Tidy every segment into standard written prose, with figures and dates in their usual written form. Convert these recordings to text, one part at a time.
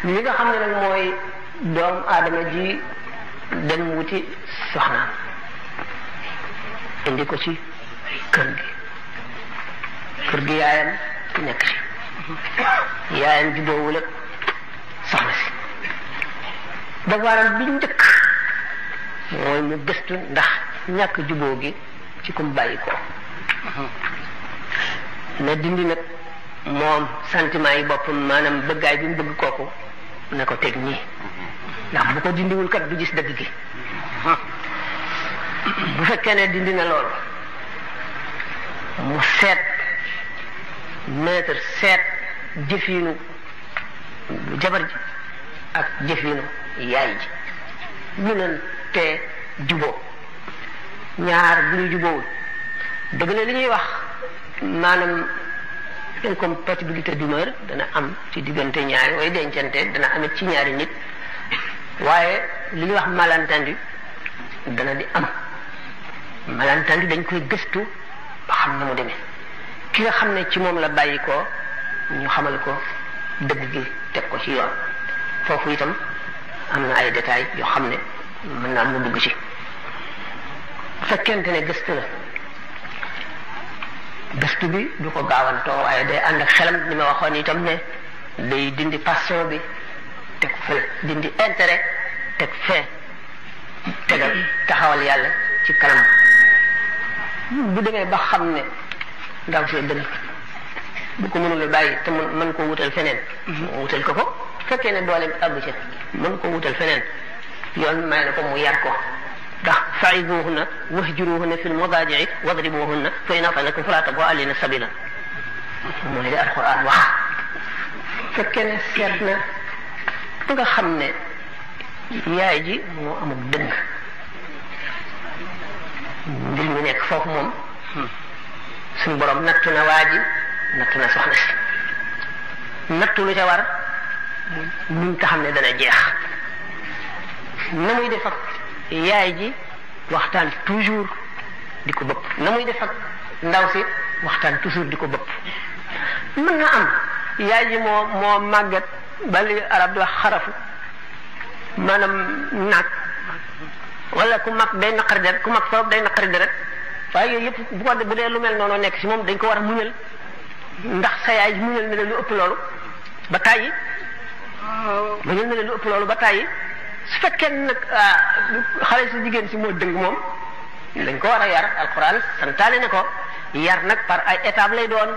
li nga xam ne nag mooy doomu aadama ji dem wuti soxnaam indi ko ci kër gi yaayam nekk ci yaayam jubóowul ak soxna si devoiram bi njëkk mooy mu gëstu ndax ñàkk jubóo gi ci kum bàyyi ko na dindi nag moom sentiment yi boppam maanaam bëggaay bi mu bëgg kooku na ko teg nii ndax bu ko dindiwul kat du gis dëgg gi bu fekkee ne dindi na loolu mu seet seet jëfiinu jabar ji ak jëfiinu yaay ji ñu leen te juboo ñaar bu ñu jubóowul dëgg la li ñuy wax maanaam incompatibilité d'humeur dana am ci diggante ñaari way dencante dana amit ci ñaari nit waaye li ñuy wax malentendu dana di am malentendu dañ koy gëstu ba xam na mu demee ki nga xam ne ci moom la bàyyi ko ñu xamal ko dëgg gi teg ko ci yoon foofu itam am na ay détails yoo xam ne mën naa mu dugg ci fekkente ne gëstu la gëstu bi du ko gaawantoo waaye day ànd ak xelam ni ma waxoon itam ne day dindi passion bi teg fële dindi intérêt teg fee tegal taxawal yàlla ci kanam bu demee ba xam ne ndaw see dëgg bu ko mënula bàyyi te mën ko wutal feneen wutal ko ko fekkee ne dooleem àgg ci mën ko wutal feneen yoon may na ko mu yar ko ndax fa'izuhunna wahjuruhunna fil madaaji'i wadribuhunna fa in ata'nakum falaa tabghu alayhinna sabiila mooy li alquran wax fekkee ne seet na ba nga xam ne yaay ji moo amul dëng mbir mi nekk foofu moom suñu borom nattu na waa ji nattu na soxna si nattu lu ca war muñ ta xam ne dana jeex na muy def ak yaay ji waxtaan toujours di ko bëpp na muy def ak ndaw si waxtaan toujours di ko bëpp mën na am yaay ji moo màggat bali arab di wax xarafu maanaam naag wala ku mag day naqari deret ku mag foofu day naqari deret waaye yooyu yëpp bu dee lu mel noonu nekk si moom dañ ko war a muñal ndax sa yaay muñal na lu ëpp loolu ba tàyyi muñal na lu ëpp loolu ba tàyyi su fekkee nag xale si jigéen si moo dëng moom dañ ko war a yar alquran santaane ne ko yar nag par ay étape lay doon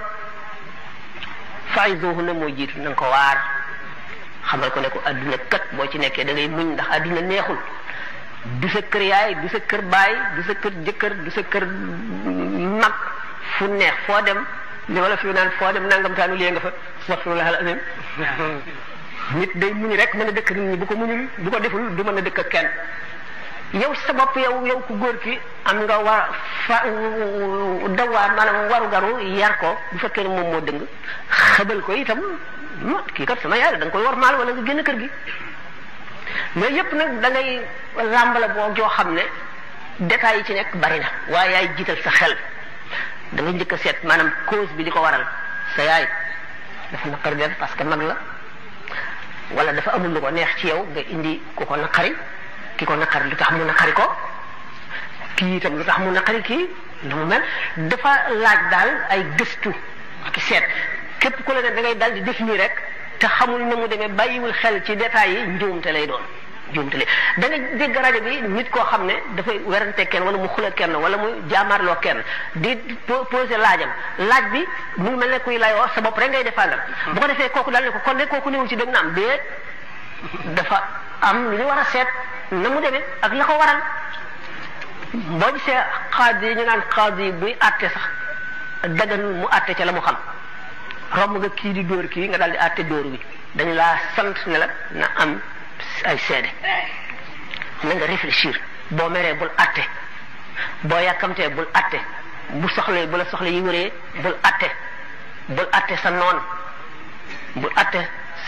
fa'izuhunna moo jiitu na nga ko waar xamal ko ne ko adduna kat boo ci nekkee da ngay muñ ndax adduna neexul du sa kër yaay du sa kër baay du sa kër jëkkër du sa kër mag fu neex foo dem li wala fi naan foo dem nangam taanu lee nga fa astaghfirullah al-azim nit day muñ rek mën a dëkk nit ñi bu ko muñul bu ko deful du mën a dëkk ak kenn yow sa bopp yow ku góor ki am nga war dawaar maanaam waru garu yar ko bu fekkee ne moom moo dëng xëbal ko itam kii kat sama yaay da nga koy war maal wala nga génn kër gi mais yëpp nag da ngay làmbala boo joo xam ne détails yi ci nekk bari na waaye yaay jiital sa xel da ngay njëkk a seet maanaam cause bi di ko waral sa yaay dafa naqari den parce que mag la wala dafa amul lu ko neex ci yow nga indi ku ko naqari ki ko naqari lu tax mu naqari ko kii itam lu tax mu naqari kii lu mu mel dafa laaj daal ay gëstu ki seet képp ku la ne da ngay dal di def nii rek te xamul na mu demee bàyyiwul xel ci détails yi njuumte lay doon njuumte lay da nga dégg rajo bi nit koo xam ne dafay werante kenn wala mu xula kenn wala mu jaamaarloo kenn di posé laaj bi mu ngi mel ne kuy layoo sa bopp rek ngay défendre bu ko defee kooku daal ne ko kon de kooku newul ci dëgg na am déet dafa am lu ñu war a seet na mu demee ak la ko waral boo gisee xaadi yi ñu naan xaadi buy àtte sax dagan mu àtte ca la mu xam romb nga kii di dóor kii nga daal di àtte dóor wi dañu laa sant ne la na am ay seede na nga réfléchir boo meree bul àtte boo yàkkamtee bul àtte bu la soxla yi wëree bul àtte sa noon bul àtte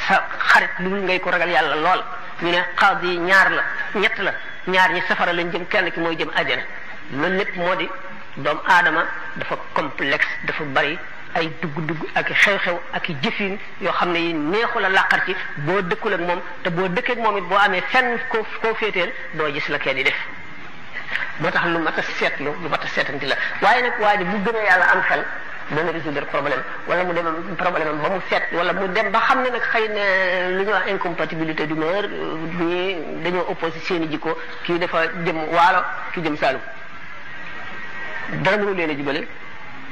sa xarit lu ngay ko ragal yàlla lool ñu ne xaadi yi ñett la ñaar ñi safara lañ jëm kenn ki mooy jëm àjjana loolu lépp moo di doomu aadama dafa complexe dafa bari ay dugg-dugg ak xew-xew ak jëfin yoo xam ne yi neexu la làqar ci boo dëkkul ak moom te boo dëkkee ak moom it boo amee fenn koo féeteel doo gis la kenn di def moo tax lu mat a seetlu lu mat a seetanti la waaye nag waa ji bu gëmee yàlla am xel dana résoudre problème wala mu dem problème am ba mu seet wala mu dem ba xam ne nag xëy na lu ñuy wax incompatibilité d'humeur ñii dañoo opposé seen i jikko kii dafa jëm waalo kii jëm Saalum dara mënu leen a jubale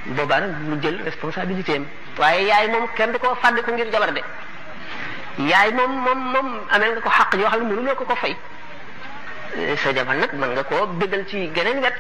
boobaa nag mu jël responsabilité am waaye yaay moom kenn du ko fàdd ko ngir jabar de yaay moom amel nga ko xaq yoo xam ne mënuloo ko fay sa jabar nag mën nga koo bégal ci geneen wet